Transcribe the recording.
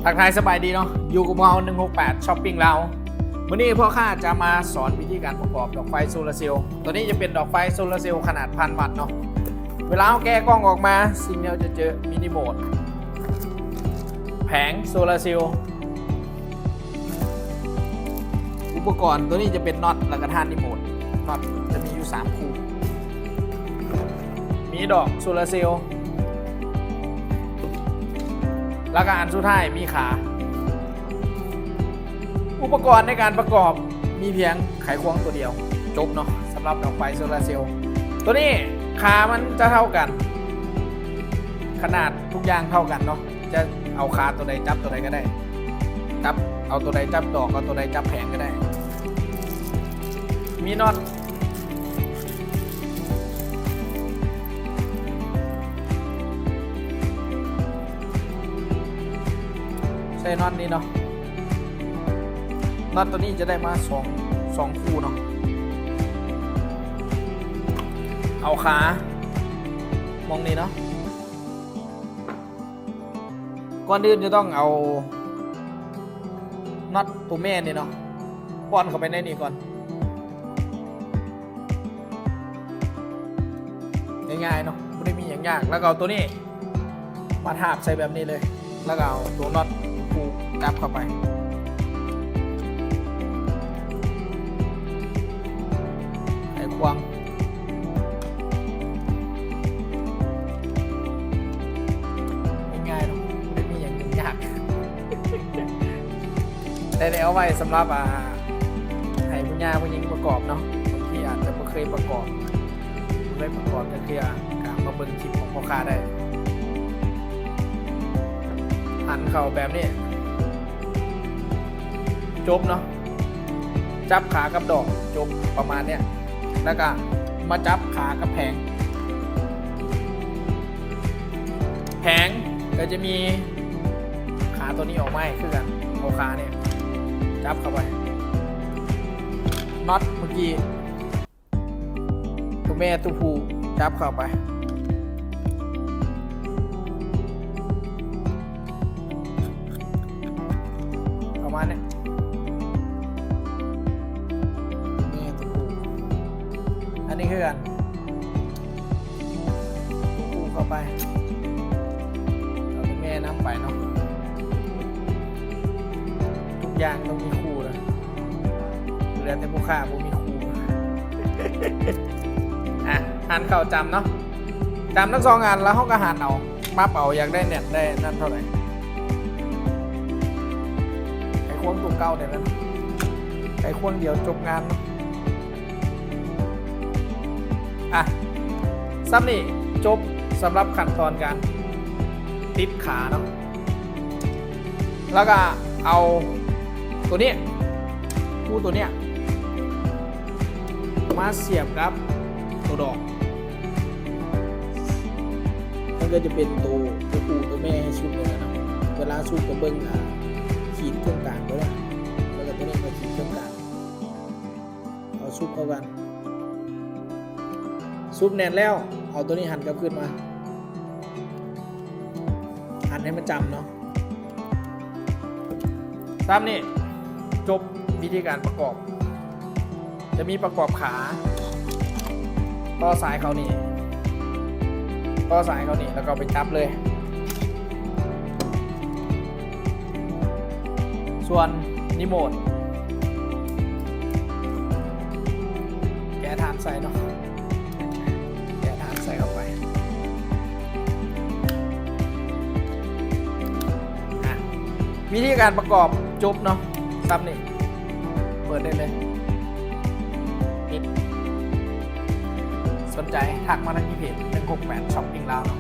ທັກທາຍສະບາຍດີເນາະ ຢູ່ກັບເຮົາ ໜຶ່ງຫົກແປດ Shopping ລາວ. ມື້ນີ້ພໍ່ຄ້າຈະມາສອນວິທີການປະກອບດອກໄຟໂຊລາເຊວ. ຕົວນີ້ຈະເປັນດອກໄຟໂຊລາເຊວຂະໜາດ ພັນ ວັດເນາະ. ເວລາເຮົາແກະກ່ອງອອກມາ ສິ່ງທີ່ເຮົາຈະເຈີ ມີຣີໂມດ, ແຜງໂຊລາເຊວ, ອຸປະກອນ. ຕົວນີ້ຈະເປັນນັອດ ແລ້ວກໍຖານຣີໂມດ. ນັອດຈະມີຢູ່ສາມຄູ່. ມີດອກໂຊລາເຊວ ແລ້ວກໍອັນສຸດທ້າຍມີຂາ. ອຸປະກອນໃນການປະກອບມີພຽງໄຂຄວງຕົວດຽວ ຈົບເນາະ ສຳລັບດອກໄຟໂຊລາເຊວ. ຕົວນີ້ຂາມັນຈະເທົ່າກັນ ຂະໜາດທຸກຢ່າງເທົ່າກັນເນາະ. ຈະເອົາຂາຕົວໃດຈັບຕົວໃດກໍໄດ້ ຈັບ ເອົາຕົວໃດຈັບດອກ ເອົາຕົວໃດຈັບແຜງກໍໄດ້. ມີນັອດ ໃສ່ນັອດນີ້ເນາະ. ນັອດຕົວນີ້ຈະໄດ້ມາສອງ ສອງຄູ່ເນາະ. ເອົາຂາໝ່ອງນີ້ເນາະ. ກ່ອນອື່ນຈະຕ້ອງເອົານັອດຕົວແມ່ນີ້ເນາະ ປ້ອນເຂົ້າໄປໃນນີ້ກ່ອນ. ງ່າຍໆເນາະ ບໍ່ໄດ້ມີຫຍັງຍາກ. ແລ້ວກໍເອົາຕົວນີ້ມາທາບໃສ່ແບບນີ້ເລີຍ ແລ້ວກໍເອົາຕົວນັອດຄູ່ຈັບເຂົ້າໄປ ໄຂຄວງ. ງ່າຍໆເນາະ ບໍ່ໄດ້ມີຫຍັງຫຍຸ້ງຍາກ ແຕ່ໄດ້ເອົາໄວ້ສຳລັບ ອ່າ ໃຫ້ຜູ້ຍ່າຜູ້ຍິງປະກອບເນາະ. ບາງທີອາດຈະບໍ່ເຄີຍປະກອບ ບໍ່ເຄີຍປະກອບຈັກເທື່ອ ກໍມາເບິ່ງຄລິບຂອງພໍ່ຄ້າໄດ້. ຫັນເຂົ້າແບບນີ້ ຈົບເນາະ. ຈັບຂາກັບດອກ ຈົບປະມານເນີ້ຍ ແລ້ວກະມາຈັບຂາກັບແຜງ. ແຜງກໍຈະມີຂາຕົວນີ້ອອກມາໃຫ້ຄືກັນ ເອົາຂານີ້ຈັບເຂົ້າໄປ. ນັອດເມື່ອກີ້ ຕົວແມ່ຕົວຜູ້ຈັບເຂົ້າໄປ ປະມານນີ້ ຕົວແມ່ຕົວຜູ້. ອັນນີ້ຄືກັນ ຕົວຜູ້ເຂົ້າໄປ ເອົາຕົວແມ່ນຳໄປເນາະ. ທຸກຢ່າງຕ້ອງມີຄູ່ນະ ເຫຼືອແຕ່ຜູ້ຄ້າບໍ່ມີຄູ່. ອ່ະ ຫັນເຂົ້າຈຳເນາະ ຈຳທັງສອງອັນ ແລ້ວເຮົາກໍຫັນເອົາ ມັບເອົາ ຢາກໄດ້ແໜ້ນໄດ້ນັ້ນເທົ່າໃດ. ໄຂຄວງຕົວເກົ່າໄດ້ແລ້ວ ໄຂຄວງດຽວຈົບງານເນາະ. ອ່ະ ສ່ຳນີ້ຈົບສຳລັບຂັ້ນຕອນການຕິດຂາເນາະ. ແລ້ວກໍເອົາຕົວນີ້ ຄູ່ຕົວເນີ້ຍ ມາສຽບກັບຕົວດອກ. ມັນກໍຈະເປັນໂຕ ໂຕຜູ້ໂຕແມ່ໃຫ້ສຸກເລີຍນະ. ເວລາສຸກກໍເບິ່ງ ອ່າ ຂີດເຄິ່ງກາງໄປເດີ ແລ້ວກໍຕົວນີ້ກໍຂີດເຄິ່ງກາງ. ເອົາຊຸບເຂົ້າກັນ ຊຸບແໜ້ນແລ້ວ ເອົາຕົວນີ້ຫັນກັບຄືນມາ ຫັນໃຫ້ມັນຈຳເນາະ. ຕາມນີ້ ຈົບວິທີການປະກອບ. ຈະມີປະກອບຂາ ຕໍ່ສາຍເຂົ້ານີ້ ຕໍ່ສາຍເຂົ້ານີ້ ແລ້ວກໍເອົາໄປຈັບເລີຍ. ສ່ວນຣີໂມດ ແກະຖານໃສ່ເນາະ ແກະຖານໃສ່ເຂົ້າໄປ. ອ່ະ ວິທີການປະກອບຈົບເນາະ ສ່ຳນີ້ ເປີດໄດ້ເລີຍ. ສົນໃຈທັກມາທາງທີ່ເພຈ ໜຶ່ງຫົກແປດ Shopping ລາວເນາະ.